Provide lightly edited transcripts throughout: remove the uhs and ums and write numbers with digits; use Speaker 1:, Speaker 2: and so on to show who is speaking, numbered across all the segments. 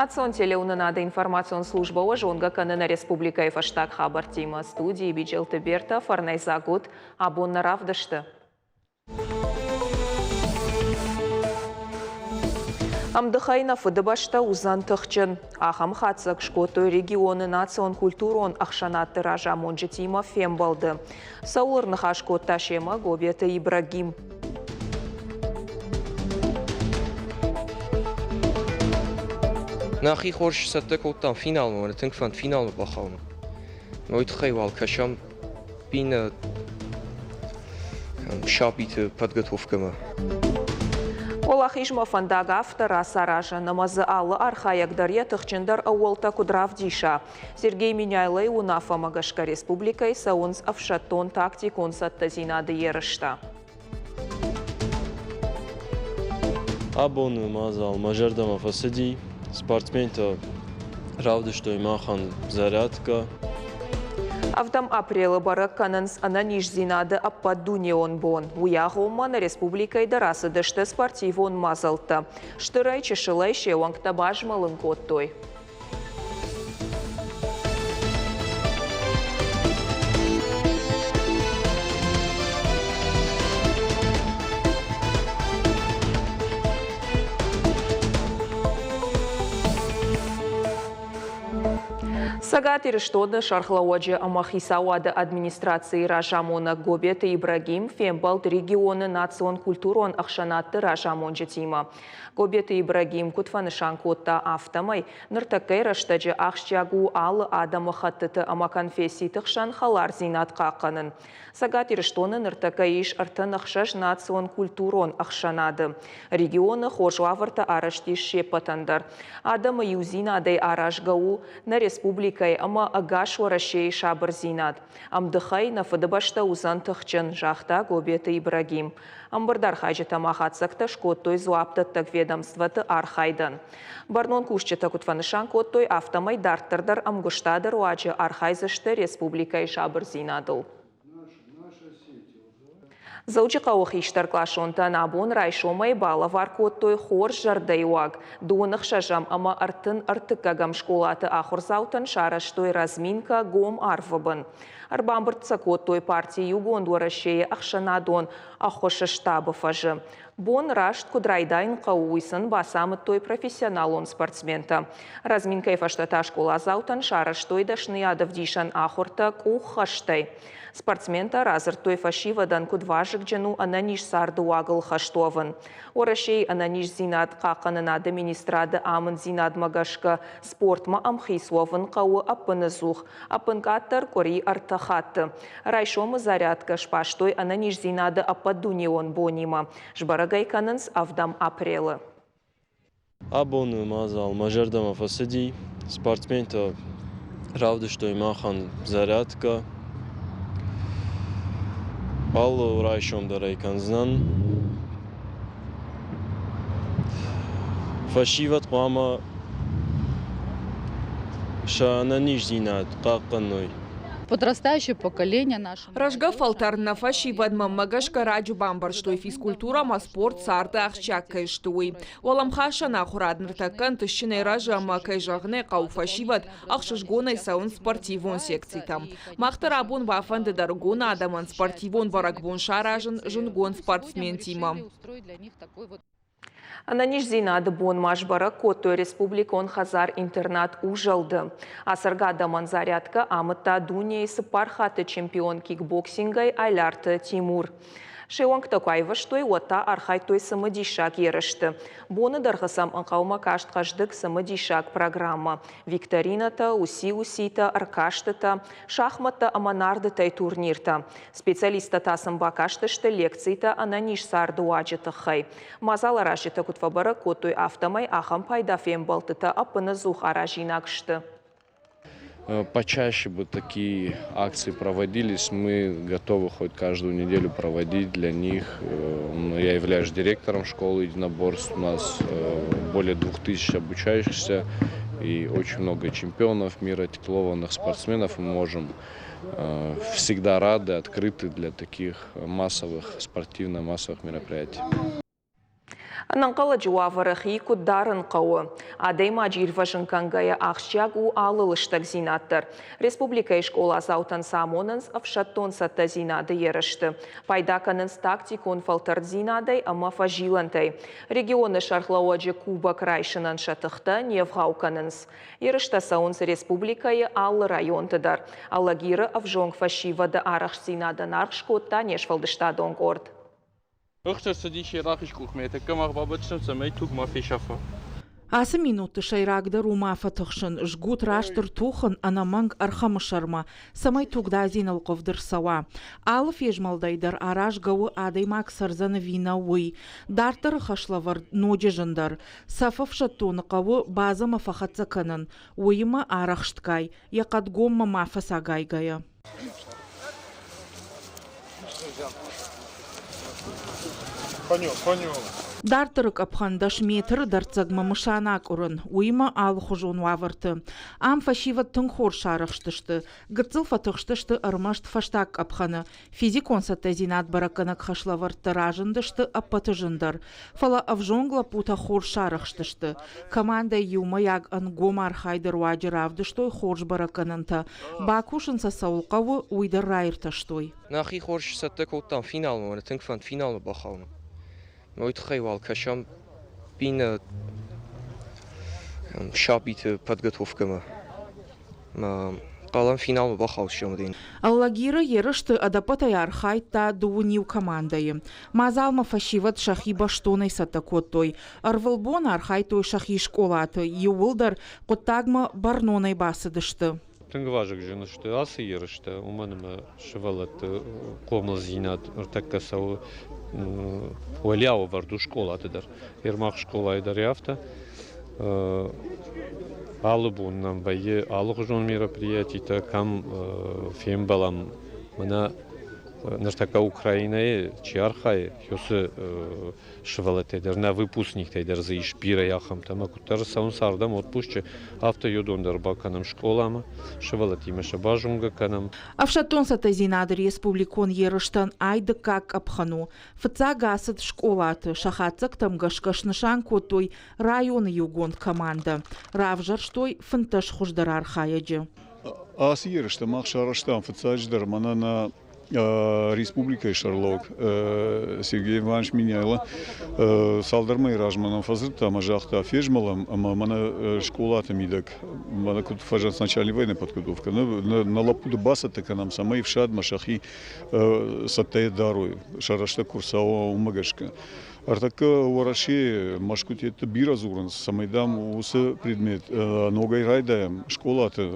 Speaker 1: Национ телеуынынады информацион службӕ уӕ зонгӕ кӕны нӕ республикӕйы фӕстаг хабӕрттимӕ. Студийы Биджелты Бертӕ, фӕрнӕйдзаг ут, абон нӕ равдысты. Ӕмдыхӕй нӕ Фыдыбӕстӕ уыдзӕн тыхджын. Ахӕм хатдзӕг скодтой регионы национ-культурон ӕхсӕнадты разамонджытимӕ фембӕлды. Цӕуыл ӕрныхас кодта семӕ Гобеты Ибрагим.
Speaker 2: Нӕхи хорз цӕттӕ кодтам финалмӕ, нӕ тынг фӕнд финалмӕ бахауын. Уый тыххӕй уал кӕсӕм иннӕ сабиты подготовкӕмӕ.
Speaker 1: Уӕлахизмӕ фӕндаг афтӕ рацаразӕн ӕмӕ дзы алы архайӕг дӕр йӕ тыхджындӕр ӕууӕлтӕ куыд равдиса. Сергей Меняйлойы уынаффӕмӕ гӕсгӕ республикӕйы цӕуынц ӕфсӕддон-тактикон цӕттӕдзинады ерыстӕ.
Speaker 3: Абоны мадзал мӕ зӕрдӕмӕ фӕцыди. Спортсментӕ равдыстой махӕн зарядкӕ.
Speaker 1: Ӕвдӕм апрелы бӕрӕг кӕнынц ӕнӕниздзинады ӕппӕтдунеон бон. Уый агъоммӕ нӕ республикӕйы дӕр ацыдысты спортивон мадзӕлттӕ. Стырӕй-чысылӕй се уӕнгтӕ базмӕлын кодтой. Цӕгат Ирыстоны Сӕргълӕууӕджы ӕмӕ Хицауады администрацийы разамонӕг Гобеты Ибрагим фембӕлд регионы национ-культурон ӕхсӕнадты разамонджытимӕ. Гобеты Ибрагим куыд фӕнысан кодта, афтӕмӕй ныртӕккӕйы рӕстӕджы ахсджиаг у алы адӕмыхӕттыты ӕмӕ конфесситы хсӕн хӕлардзинад хъахъхъӕнын. Цӕгат Ирыстоны ныртӕккӕ ис 36 национ-культурон ӕхсӕнады. Регионы хорз уавӕртӕ арӕзт ис се ппӕтӕн дӕр. Адӕмы иудзинадӕй аразгӕ у нӕ республикӕйы ӕмӕ ӕгас Уӕрӕсейы сабырдзинад. Ӕмдыхӕй нӕ Фыдыбӕстӕ уыдзӕн тыхджын, загъта Гобеты Ибрагим. Ӕмбырды архайджытӕ ма хатдзӕгтӕ скодтой дзуапдӕттӕг ведомствӕты архайдӕн. Бӕрнон кусджытӕ куыд фӕнысан кодтой, афтӕмӕй дарддӕр дӕр ӕмгуыстады руаджы архайдзысты республикӕйы сабырдзинадыл. Дзӕуджыхъӕуы хистӕркъласонтӕн абон райсомӕй балӕвар кодтой хорз зӕрдӕйы уаг. Дыууын ӕхсӕзӕм ӕмӕ 33-ӕм скъолаты ахуырдзаутӕн сарӕзтой разминкӕ гом арвы бын. Ӕрбамбырд сӕ кодтой парти Иугонд Уӕрӕсейы ӕхсӕнадон ӕххуысы штабы фӕзы. Бон раст куыд райдайын хъӕуы, уый сын бацамыдтой профессионалон спортсментӕ. Разминкӕйы фӕстӕ та скъоладзаутӕн сарӕзтой дӕсныйадӕвдисӕн ахуыртӕ къуххӕстӕй. Спортсментӕ радзырдтой фӕсивӕдӕн, куыд вазыгджын у ӕнӕниз царды уагыл хӕст уӕвын. Уӕрӕсейы ӕнӕниздзинад хъахъхъӕнынады министрады амынддзинадмӕ гӕсгӕ спортмӕ ӕмхиц уӕвын хъӕуы ӕппынӕдзух, ӕппынкъаддӕр къуыри ӕртӕ хатты. Райсомы зарядкӕ сбастой ӕнӕниздзинады ӕппӕтдунеон бонимӕ. Сбӕрӕг ӕй кӕнынц ӕвдӕм апрелы.
Speaker 3: Абоны мадзал мӕ зӕрдӕмӕ фӕцыди. Спортсментӕ равдыстой махӕн зарядкӕ. Алы райсом дӕр ӕй кӕндзынӕн. Фӕсивӕд хъуамӕ сӕ ӕнӕниздзинад хъахъхъӕной.
Speaker 4: Подрастающее поколение наше.
Speaker 5: Рӕзгӕ фӕлтӕр нӕ фӕсивӕдмӕ гӕсгӕ раджы бамбӕрстой физкультурӕ ӕмӕ спорт царды ахсджиаг кӕй сты, уый. Уӕлӕмхасӕн ахуырад ныртӕккӕ ӕнтыстджынӕй рӕзы ӕмӕ, кӕй зӕгъын ӕй хъӕуы, фӕсивӕд ӕхсызгонӕй цӕуынц спортивон секцитӕм. Мах дӕр абон бафӕндыд ӕрыгон адӕмӕн спортивон бӕрӕгбон саразын зындгонд спортсментимӕ.
Speaker 1: Ӕнӕниздзинады бон ма сбӕрӕг кодтой республикон хӕдзар-интернат Узӕлд-ы. Ацӕргӕ адӕмӕн зарядкӕ амыдта дунейы цыппар хатты чемпион кикбоксингӕй Айларты Тимур. Се уӕнгтӕ куы айвӕзтой, уӕд та архайдтой цымыдисаг ерысты. Боны дӕргъы сӕм ӕнхъӕлмӕ каст хъӕздыг цымыдисаг программӕ. Викторинӕтӕ, уыци-уыцитӕ, ӕркастытӕ, шахмӕттӕ ӕмӕ нардытӕй турниртӕ. Специалисттӕ та сын бакастысты лекцитӕ ӕнӕниз царды уаджы тыххӕй. Мадзаларазджытӕ куыд фӕбӕрӕг кодтой, афтӕмӕй ахӕм пайда фембӕлдтытӕ ӕппынӕдзух аразинаг сты.
Speaker 6: Почаще бы такие акции проводились, мы готовы хоть каждую неделю проводить для них. Я являюсь директором школы единоборств, у нас более 2000 обучающихся и очень много чемпионов мира, титулованных спортсменов. Мы можем всегда рады, открыты для таких массовых, спортивно-массовых мероприятий.
Speaker 1: Ӕнӕнхъӕлӕджы уавӕры хи куыд дарын хъӕуы? Адӕймаджы ирвӕзын кӕнгӕйӕ ахсджиаг у алы лыстӕгдзинад дӕр. Республикӕйы скъоладзаутӕн сӕ амонынц ӕфсӕддон цӕттӕдзинады ерысты. Пайда кӕнынц тактикон фӕлтӕрддзинадӕй ӕмӕ фӕзилӕнтӕй. Регионы сӕргълӕууӕджы кубок райсынӕн сӕ тыхтӕ не вгъау кӕнынц. Ерыстӕ цӕуынц республикӕйы алы районты дӕр. Алагиры ӕвзонг фӕсивӕды арӕхстдзинадӕн аргъ скодта не сфӕлдыстадон къорд.
Speaker 7: Ӕхсӕр цыдис йӕ рахиз къухмӕ, йӕ тӕккӕ мах бабӕтдзыстӕм, цӕмӕй туг ма фесӕфа.
Speaker 8: Ацы минутты сӕйрагдӕр у ма фӕтыхсын, жгут раст ӕртухын, ӕнӕмӕнг ӕрхӕмы сӕрмӕ, цӕмӕй тугдадзин ӕлхъывд ӕрцӕуа. Алы фезмӕлдӕй дӕр аразгӕ у, адӕймаг цӕрдзӕн ӕви нӕ, уый. Дарддӕры хӕслӕвӕрд ноджы зындӕр. Цӕф ӕфсӕддоны хъӕуы базӕмӕ фӕхӕццӕ кӕнын, уыимӕ арӕхстгай, йӕ хъӕдгоммӕ ма фӕцагайгӕйӕ. Дарддӕры къӕпхӕн 10 метры дӕрддзӕгмӕ мысан акъуырын, уыимӕ алыхуызон уавӕрты. Ам фӕсивӕд тынг хорз сарӕхстысты. Гыццыл фӕтыхстысты ӕрмӕст фӕстаг къӕпхӕны. Физикон цӕттӕдзинад бӕрӕггӕнӕг хӕслӕвӕрдтӕ разындысты ӕппӕты зындӕр. Фӕлӕ ӕвзонг лӕппутӕ хорз сарӕхстысты. Командӕйы иумӕйаг ӕнгом архайды руаджы равдыстой хорз бӕрӕггӕнӕнтӕ. Бакусын сӕ цӕуыл хъӕуы, уый дӕр раиртӕстой.
Speaker 2: Нӕхи хорз цӕттӕ кодтам финалмӕ, нӕ тынг фӕнд финалмӕ бахауын. Уый тыххӕй уал кӕсӕм иннӕ сабиты подготовкӕмӕ. Хъалӕн финалмӕ бахаудзыстӕм.
Speaker 8: Алагиры ерысты ӕдӕппӕтӕй архайдта дыууын иу командӕйы. Мадзалмӕ фӕсивӕд сӕхи бӕстонӕй цӕттӕ кодтой. Ӕрвылбон архайдтой сӕхи скъолаты, иууылдӕр хъуыддагмӕ бӕрнонӕй бацыдысты.
Speaker 9: Тынг вазыгджын сты ацы ерыстӕ, уымӕн ӕмӕ сывӕллӕтты хъомылдзинад ӕртӕккӕ цӕуы уӕлиау ӕвӕрд у скъолаты дӕр. Ермак скъолайы дӕр афтӕ. Алы бон нӕм вӕййы алыхуызон мероприятитӕ, кӕм фембӕлӕм, мӕнӕ ныртӕккӕ Украинӕйы чи архайы, уыцы сывӕллӕттӕй дӕр, нӕ выпускниктӕй дӕр дзы ис бирӕ ахӕмтӕ ӕмӕ куыддӕр цӕуынц ардӕм отпусчы, афтӕ уыдон дӕр бакӕнӕм скъоламӕ, сывӕллӕттимӕ сӕ базонгӕ кӕнӕм.
Speaker 8: Ӕфсӕддон цӕттӕдзинады республикон ерыстӕн ай дыккаг къӕпхӕн у. Фыццаг ацыд скъолаты, сӕ хатдзӕгтӕм гӕсгӕ снысан кодтой районы иугонд командӕ. Равзӕрстой 15 хуыздӕр архайӕджы.
Speaker 10: Ацы ерыстӕ мах сарӕзтам фыццаджыдӕр мӕнӕ нӕ республикӕйы сӕргълӕууӕг Сергей Иванович Меняйло цалдӕр мӕйы размӕ нӕм фӕдзырдта ӕмӕ загъта, фезмӕлӕм ӕмӕ мӕнӕ скъолаты мидӕг, мӕнӕ куыд фӕзӕгъынц начальный военная подготовка, нӕ лӕппуты бацӕттӕ кӕнӕм, цӕмӕй ӕфсадмӕ сӕхи цӕттӕйӕ дарой, сӕ рӕстӕг куы рцӕуа, уымӕ гӕсгӕ. Ӕртӕккӕ Уӕрӕсейы Мӕскуытетты бирӕ дзурынц, цӕмӕй, дам, уыцы предмет ногӕй райдайӕм скъолаты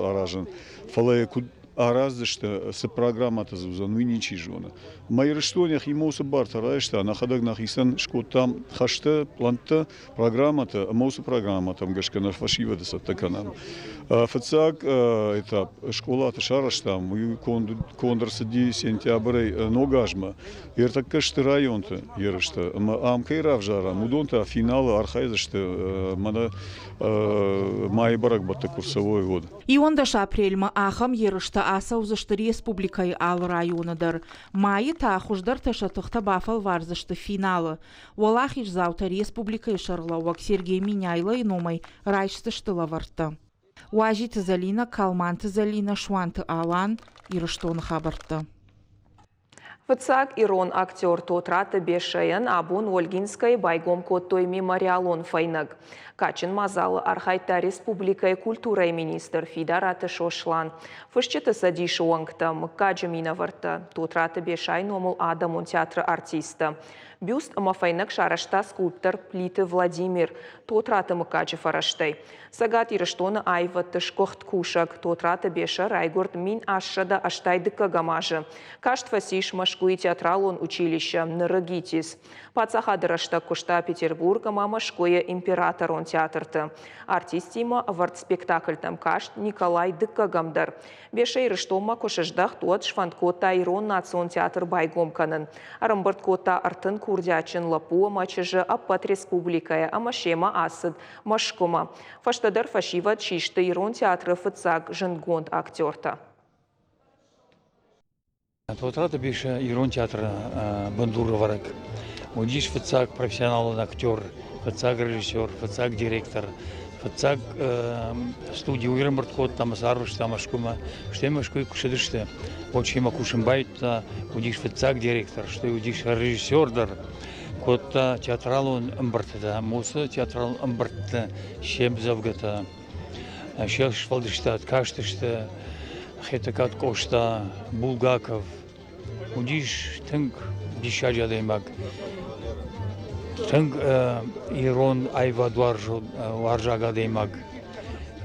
Speaker 10: аразын, фӕлӕ куыд араздзысты, цы программӕтӕ дзы уыдзӕн, уый ничи зоны. Мӕ Ирыстон йӕхимӕ уыцы бартӕ райста, нӕхӕдӕг нӕхицӕн скодтам хӕсты пълӕнттӕ, программӕтӕ ӕмӕ уыцы программӕтӕм гӕсгӕ нӕ фӕсивӕды цӕттӕ кӕнӕм. Фыццаг этап скъолаты сарӕзтам, уый конд ӕрцыди сентябрӕй ног азмӕ. Ӕртӕккӕ сты районты ерыстӕ ӕмӕ ам кӕй равзарӕм, уыдон та финалы архайдзысты мӕнӕ майы бӕрӕгбӕтты куы рцӕуой, уӕд.
Speaker 8: 11 апрельмӕ ахӕм ерыстӕ ацӕудзысты республикӕйы алы районы дӕр. Майы та хуыздӕртӕ сӕ тыхтӕ бафӕлвардзысты финалы. Уӕлахиздзаутӕ республикӕйы сӕргълӕууӕг Сергей Меняйлойы номӕй райсдзысты лӕвӕрттӕ. Уазиты Зӕлинӕ, Калманты Зӕлинӕ, Суанты Алан, Ирыстоны хабӕрттӕ.
Speaker 1: Фыццаг ирон актер Тотраты Бесӕйӕн абон Ольгинскӕйы байгом кодтой мемориалон фӕйнӕг. Кадджын мадзалы архайдта республикӕйы культурӕйы министр Фидараты Сослан, Фысджыты цӕдисы уӕнгтӕ, мыггаджы минӕвӕрттӕ, Тотраты Бесӕйы номыл адӕмон театры артисттӕ. Бюст ӕмӕ фӕйнӕг сарӕзта скульптор Плиты Владимир Тотраты мыггаджы фӕрӕзтӕй. Цӕгат Ирыстоны аивӕдты сгуыхт кусӕг Тотраты Бесӕ райгуырд 1882 азы. Каст фӕцис Мӕскуыйы театралон училище, ныры ГИТИС. Паддзахады рӕстӕг куыста Петербург ӕмӕ Мӕскуыйы императорон театрты. Артисттимӕ ӕвӕрд спектакльтӕм каст Николай Дыккӕгӕм дӕр. Бесӕ Ирыстонмӕ куы сыздӕхт, уӕд сфӕнд кодта ирон национ театр байгом кӕнын. Ӕрӕмбырд кодта 30 курдиатджын лӕппу ӕмӕ чызджы ӕппӕт республикӕйӕ ӕмӕ семӕ ацыд Мӕскуымӕ. Фӕстӕдӕр фӕсивӕд систы ирон театры фыццаг зындгонд актертӕ.
Speaker 11: Тотраты Беса ирон театры бындурӕвӕрӕг. Уыдис фыццаг профессионалон актер, фыццаг режиссер, фыццаг директор, фыццаг студи уый ӕрӕмбырд кодта ӕмӕ сӕ арвыста Мӕскуымӕ. Стӕй Мӕскуыйы куы цыдысты, уӕд семӕ кусын байдыдта, уыдис фыццаг директор, стӕй уыдис режиссер дӕр. Кодта театралон ӕмбырдтытӕ, уыцы театралон ӕмбырдты се мдзӕвгӕтӕ, се сфӕлдыстад кастысты Хетӕгкаты Къоста, Булгаков. Уыдис тынг диссаджы адӕймаг, тынг ирон аивадуарзаг адӕймаг.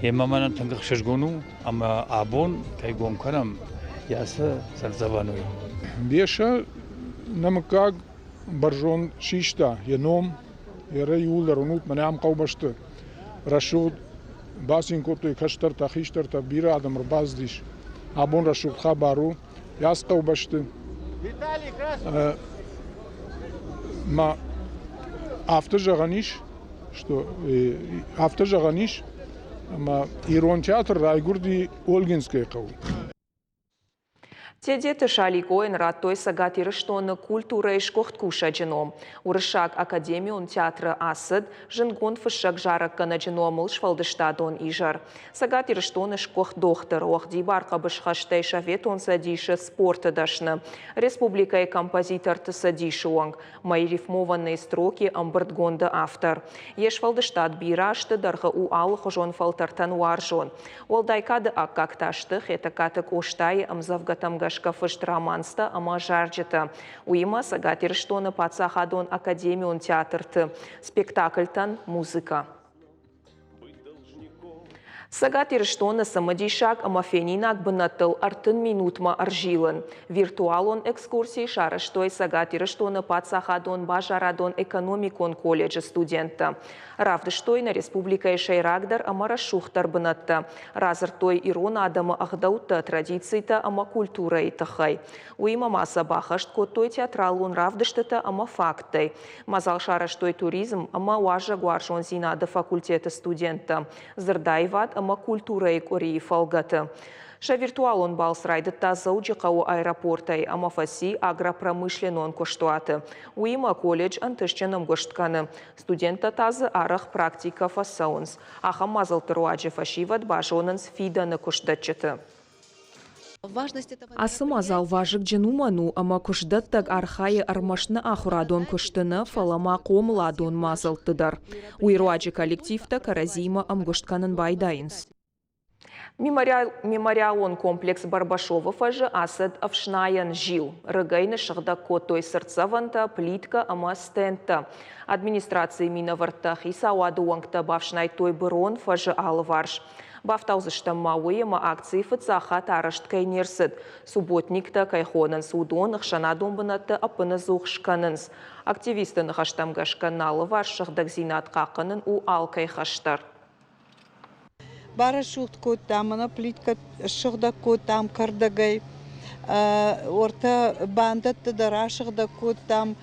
Speaker 11: Йемӕ мӕнӕн тынг ӕхсызгон у, ӕмӕ абон кӕй гом кӕнӕм, йӕ ацы цыртдзӕвӕн уый.
Speaker 12: Беса нӕ мыггаг бӕрзонд систа йӕ ном, йӕ иууылдӕр уынут, мӕнӕ ам хъӕубӕсты рӕсугъд бацин кодтой кӕстӕртӕ, хистӕртӕ, бирӕ адӕм ӕрбацыдис. Абон рӕсугъд хабар у ацы хъӕубӕсты. Ма афтӕ зӕгъӕн ис, что афтӕ зӕгъӕн ис, ӕмӕ ирон театр райгуырди Ольгинскӕйы хъӕуы.
Speaker 1: Тедеты Шаликъойӕн радтой Цӕгат Ирыстоны культурӕйы сгуыхт кусӕджы ном. Уырыссаг академион театры ацыд зындгонд фыссӕг-зарӕггӕнӕджы номыл сфӕлдыстадон изӕр. Цӕгат Ирыстоны сгуыхт дохтыр, уӕгъдибар хъӕбысхӕстӕй Советон Цӕдисы спорты дӕсны, республикӕйы композиторты цӕдисы уӕнг, Мои рифмованные строки ӕмбырдгонды автор. Йе сфӕлдыстад бирӕ азты дӕргъы у алыхуызон фӕлтӕртӕн уарзон. Уӕлдай кады аккаг та сты Хетӕгкаты Къостайы ӕмдзӕвгӕтӕм гӕсгӕ фыст романстӕ ӕмӕ зарджытӕ. Уыимӕ Цӕгат Ирыстоны паддзахадон академион театрты спектакльтӕн музыкӕ. Цӕгат Ирыстоны цымыдисаг ӕмӕ фенинаг бынӕттыл 30 минутмӕ ӕрзилын. Виртуалон экскурси сарӕзтой Цӕгат Ирыстоны паддзахадон базарадон-экономикон колледжы студенттӕ. Равдыстой нӕ республикӕйы сӕйрагдӕр ӕмӕ рӕсугъддӕр бынӕттӕ. Радзырдтой ирон адӕмы ӕгъдӕуттӕ, традицитӕ ӕмӕ культурӕйы тыххӕй. Уыимӕ ма сӕ бахӕст кодтой театралон равдыстытӕ ӕмӕ факттӕй. Мадзал сарӕзтой туризм ӕмӕ уазӕгуарзондзинады факультеты студенттӕ дзырдаивад ӕмӕ культурӕйы къуырийы фӕлгӕты. Сӕ виртуалон балц райдыдта Дзӕуджыхъӕуы аэропортӕй ӕмӕ фӕци агропромышленнон куыстуаты. Уыимӕ колледж ӕнтыстджын ӕмгуыст кӕны. Студенттӕ та дзы арӕх практикӕ фӕцӕуынц. Ахӕм мадзӕлтты руаджы фӕсивӕд базонынц фидӕны куыстдӕтджыты. Ацы мадзал вазыгджын уымӕн у, ӕмӕ куыстдӕттӕг архайы ӕрмӕст нӕ ахуырадон куысты нӕ, фӕлӕ ма хъомыладон мадзӕлтты дӕр. Уый руаджы коллективтӕ кӕрӕдзиимӕ ӕмгуыст кӕнын байдайынц. Мемориалон комплекс Барбашовы фӕзы ацыд ӕфснайӕн зил. Рыгӕй ныссыгъдӕг кодтой цыртдзӕвӕнтӕ, плиткӕ ӕмӕ стендтӕ. Администрацийы минӕвӕрттӕ хицауады уӕнгтӕ бафснайдтой бырон фӕзы алыварс. Бафтаудзыстӕм ма уый, ӕмӕ акцийы фыццаг хатт арӕзт кӕй не рцыд. Субботниктӕ кӕй хонынц, уыдон ӕхсӕнадон бынӕтты ӕппынӕдзух скӕнынц. Активистты ныхӕстӕм гӕсгӕ нӕ алыварс сыгъдӕгдзинад хъахъхъӕнын у алкӕй хӕс дӕр.
Speaker 13: Барӕсугъд кодтам, мӕнӕ плиткӕ ссыгъдӕг кодтам кӕрдӕгӕй, уӕртӕ бандӕтты дӕр асыгъдӕг кодтам.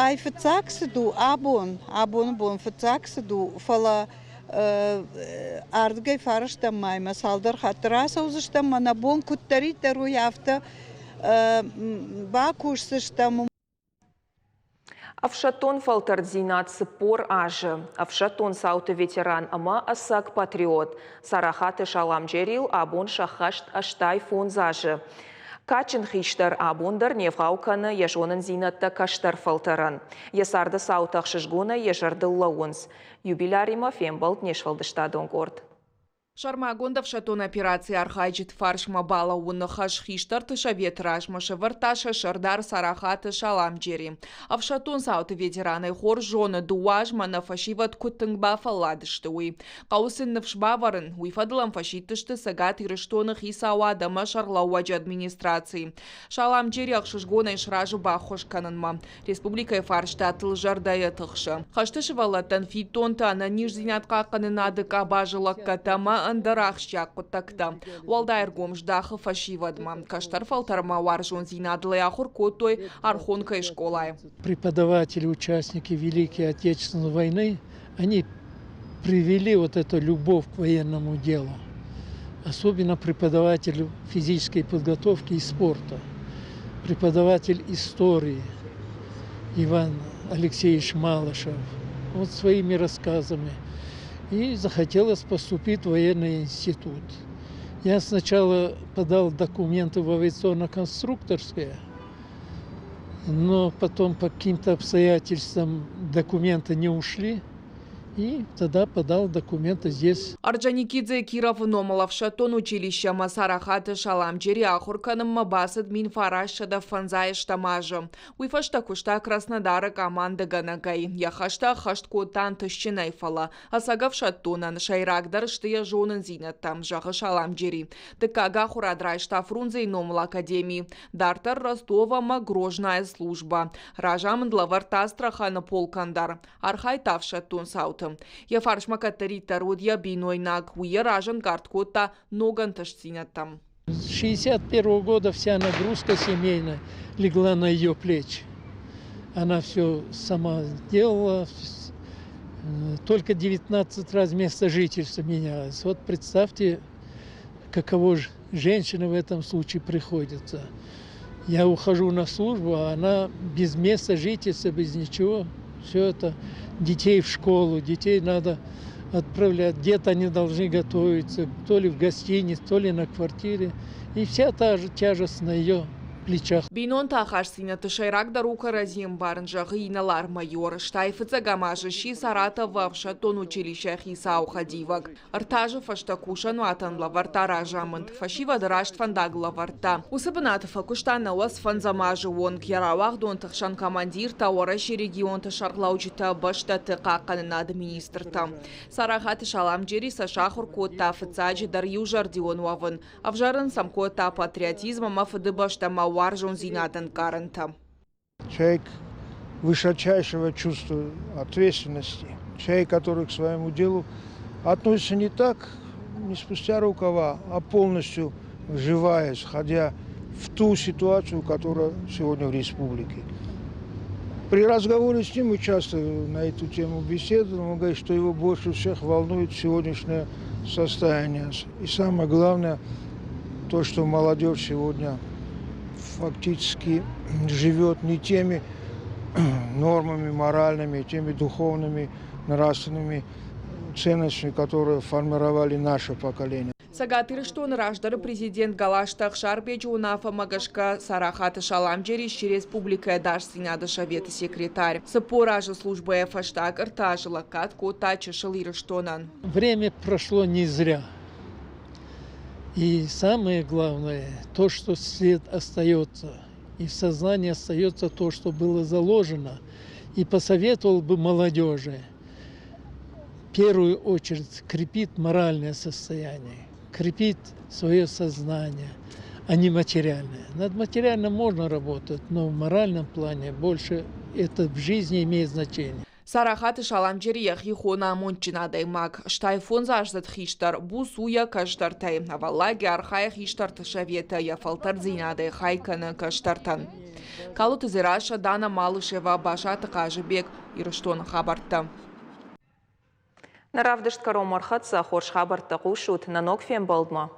Speaker 13: Ай фыццаг цыд у абон, абоны бон фыццаг цыд у, фӕлӕ ардыгӕй фарӕстӕм маймӕ цалдӕр хатты рацӕудзыстӕм, мӕнӕ бон куыддӕриддӕр уый афтӕ бакусдзыстӕм.
Speaker 1: Ӕфсӕддон фӕлтӕрддзинад 40 азы. Ӕфсӕддон цауты ветеран ӕмӕ ӕцӕг патриот Царахаты Саламджерийыл абон сӕххӕст 85 азы. Кадджын хистӕр абон дӕр не вгъау кӕны йӕ зонындзинӕдтӕ кӕстӕр фӕлтӕрӕн. Йӕ царды цаутӕ ӕхсызгонӕй йӕ зӕрдыл лӕууынц. Юбиляримӕ фембӕлд не сфӕлдыстадон къорд.
Speaker 5: Сӕрмагонд ӕфсӕддон операцийы архайджыты фарсмӕ балӕууыны хӕс хистӕрты советы размӕ сӕвӕрдта сӕ сӕрдар Царахаты Саламджери. Ӕфсӕддон цауты ветеранӕй хорз зоны, дыууӕ азмӕ нӕ фӕсивӕд куыд тынг бафӕлладысты, уый. Хъӕуы сын ныфс бавӕрын, уый фӕдыл ӕм фӕсидтысты Цӕгат Ирыстоны хицауад ӕмӕ сӕргълӕууӕджы администраци. Саламджери ӕхсызгонӕй сразы баххуыс кӕнынмӕ. Республикӕйы фарстатыл зӕрдӕйӕ тыхсы. Хӕсты сывӕллӕттӕн фиддонтӕ, ӕнӕниздзинад хъахъхъӕнынады къабазы лӕггӕдтӕ ӕмӕ ӕндӕр ахсджиаг хъуыддӕгтӕ. Уӕлдай ӕргом здахы фӕсивӕдмӕ. Кӕстӕр фӕлтӕрмӕ уарзондзинадыл ӕй ахуыр кодтой Архонкӕйы скъолайы.
Speaker 14: Преподаватели, участники Великой Отечественной войны, они привели вот эту любовь к военному делу. Особенно преподаватель физической подготовки и спорта, преподаватель истории. Иван Алексеевич Малышев, вот своими рассказами. И захотелось поступить в военный институт. Я сначала подал документы в авиационно-конструкторское, но потом по каким-то обстоятельствам документы не ушли, и тогда подал документы здесь.
Speaker 5: Орджоникидзейы Кировы номыл ӕфсӕддон училищемӕ Царахаты Саламджери ахуыр кӕнынмӕ бацыд 1958 азы. Уый фӕстӕ куыста Краснодары къамандыгӕнӕгӕй. Йӕ хӕстӕ ӕххӕст кодта ӕнтыстджынӕй, фӕлӕ ӕцӕг ӕфсӕддонӕн сӕйрагдӕр сты йӕ зонындзинӕдтӕ, зӕгъы Саламджери. Дыккаг ахуырад райста Фрунзейы номыл академийы, дарддӕр Ростов ӕмӕ Грознайы службӕ. Разамынд лӕвӕрдта Астраханы полкӕн дӕр. Архайдта ӕфсӕддон цауты. Йӕ фарсмӕ кӕддӕриддӕр уыд йӕ бинойнаг, уый йӕ разӕнгард кодта ног ӕнтыстдзинӕдтӕм.
Speaker 14: С 61 года вся нагрузка семейная легла на ее плечи. Она все сама делала, только 19 раз место жительства менялось. Вот представьте, каково же женщина в этом случае приходится. Я ухожу на службу, а она без места жительства, без ничего. Все это детей в школу, детей надо отправлять. Где-то они должны готовиться, то ли в гостинице, то ли на квартире. И вся та же тяжесть на ее плечах.
Speaker 5: Бинонты ахастдзинӕдты сӕйрагдӕр у кӕрӕдзи ӕмбарын, зӕгъы инӕлар-майор. Стӕй фыццӕгӕм азы сси Саратовы ӕфсӕддон училищӕйы хицауы хӕдивӕг. Ӕртӕ азы фӕстӕ кусӕнуатӕн лӕвӕрдта разамынд, фӕсивӕды раст фӕндаг лӕвӕрдта. Уыцы бынаты фӕкуыста 95 азы онг. Йӕ рауагъдонты хсӕн командиртӕ, Уӕрӕсейы регионты сӕргълӕуджытӕ, бӕстӕты хъахъхъӕнынады министртӕ. Царахаты Саламджери сӕ сахуыр кодта фыццаджыдӕр иузӕрдион уӕвын, ӕвзӕрын сӕм кодта патриотизм ӕмӕ фыдыбӕстӕмӕ уарзондзинады ӕнкъарӕнтӕ.
Speaker 15: Человек высочайшего чувства ответственности, человек, который к своему делу относится не так, не спустя рукава, а полностью вживаясь, входя в ту ситуацию, которая сегодня в республике. При разговоре с ним мы часто на эту тему беседуем. Он говорит, что его больше всех волнует сегодняшнее состояние. И самое главное, то, что молодежь сегодня фактически живет не теми нормами моральными, теми духовными, нравственными ценностями, которые формировали наше поколение.
Speaker 5: Цӕгат Ирыстоны раздӕры президент Галазты Ӕхсарбеджы уынаффӕмӕ гӕсгӕ Царахаты Саламджери сси республикӕйы ӕдасдзинады советы секретарь. 40 азы службӕйӕ фӕстаг ӕртӕ азы лӕггад кодта чысыл Ирыстонӕн.
Speaker 14: Время прошло не зря. И самое главное, то, что след остается, и в сознании остается то, что было заложено. И посоветовал бы молодежи, в первую очередь, крепить моральное состояние, крепить свое сознание, а не материальное. Над материальным можно работать, но в моральном плане больше это в жизни имеет значение.
Speaker 5: Царахаты Саламджери йӕхи хоны амондджын адӕймаг, стӕй фондзаздзыд хистӕр, буц у йӕ кӕстӕртӕй. Ӕвӕллайгӕ архайы хистӕрты советы, йӕ фӕлтӕрддзинадӕй хай кӕны кӕстӕртӕн. Калоты Дзерассӕ, Дана Малышева, Басаты Хъазыбег, Ирыстоны хабӕрттӕ.
Speaker 1: Нӕ равдыст кӕронмӕ ӕрхӕццӕ, хорз хабӕрттӕ хъусут нӕ ног фембӕлдмӕ.